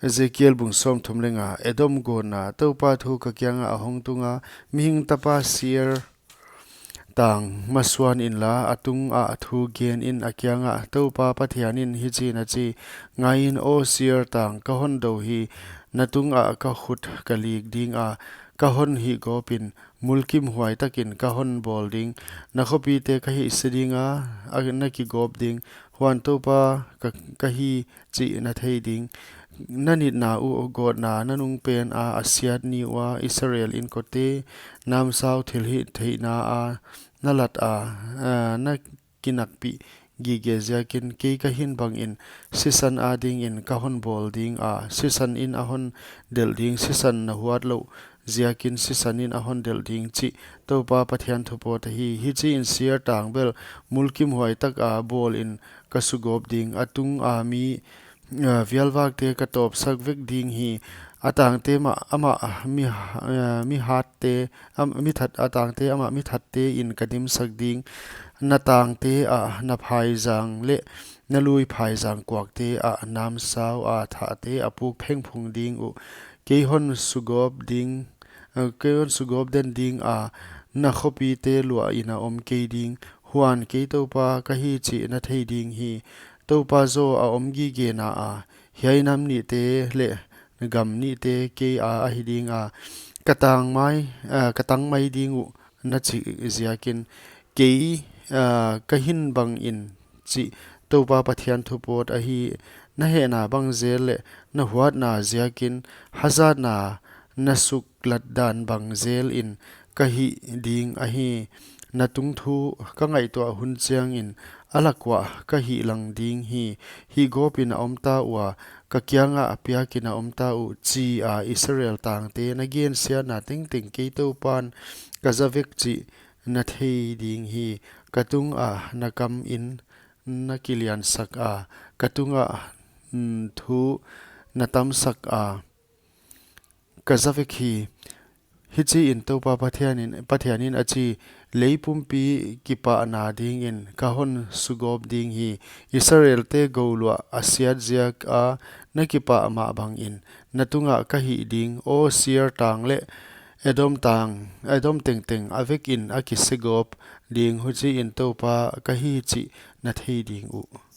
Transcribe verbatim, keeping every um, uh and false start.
Ezekiel bung sawmthum leh nga. Edom gawtna. Toupa thu ka kiangah a hong tunga, Mihing tapa, Seir tang masuan inla, a tungah thu gen in, a kiangah, Toupa Pathianin hichiin a chi: Ngaiin, aw Seir tang, ka hon dou hi, na tungah ka khut ka lik dinga, ka hon hihgawpin, mulkimhuai takin ka hon bawl ding. Na khopite ka hihse dinga, a na kigawp ding. Huan Toupa ka, ka hi chih na thei ding. Na nitna uh gawtna nanungpena a siat ni ua Israel inkote namsau thilhihtheihna a na lat a, a, na kinakpih gige ziakin, kei ka hin bangin sisan adingin ka hon bawl dinga, sisanin a hon delh ding. Sisan na huat louh ziakin sisanin a hon delh ding, chih Toupa Pathian thu pawt ahi. Hichiin Seir tang bel mulkimhuai taka bawlin ka sugawp ding. A tunga mi, a, vialvakte ka tawpsak vek ding hi. A tangte mah amah mi, a, mi hatte, am, mi that, a tangte amah mi thattein ka dimsak ding. Na tangte ah na phaizang leh na lui phaizang kuakte ah namsau a thahte a puk phengphung ding uh. Kei hon sugawp ding, a, kei hon sugawp den dinga, na khopite luahin a om kei ding. Huan kei Toupa ka hi chih na thei ding hi. Toupa zaw a om gigena a, hiai nam nihte leh gam nihte kei a ahi dinga, ka tang mai, a, ka tang mai ding uh, na chih ziakin, kei, a, ka hin bangin, chih Toupa Pathian thu pawt ahi. Na hehna bang zel leh na huatna ziakin hazatna na suklat dan bang zelin ka hih ding ahi. Na tungthu ka ngaihtuah hun chiangin a lak uah ka hihlang ding hi. Hihgawpin a omta ua, ka kiangah a piakin a omta uh, chia Israel tangte na gensiatna tengteng kei Toupan ka za vek chih na thei ding hi. Ka tungah na kamin na kiliansaka, ka tungah, mm, thu na tamsaka ka za vek hi. Hichiin Toupa Pathianin, Pathianin a chi: Lei pumpi kipahna dingin ka hon sugawp ding hi. Israelte gouluah a siat ziaka na kipah mah bangin na tungah ka hih ding. Aw Seir tang leh Edom tang, Edom tengteng a vekin a kisegawp ding. Huchiin Toupa ka hi chih na thei ding uh.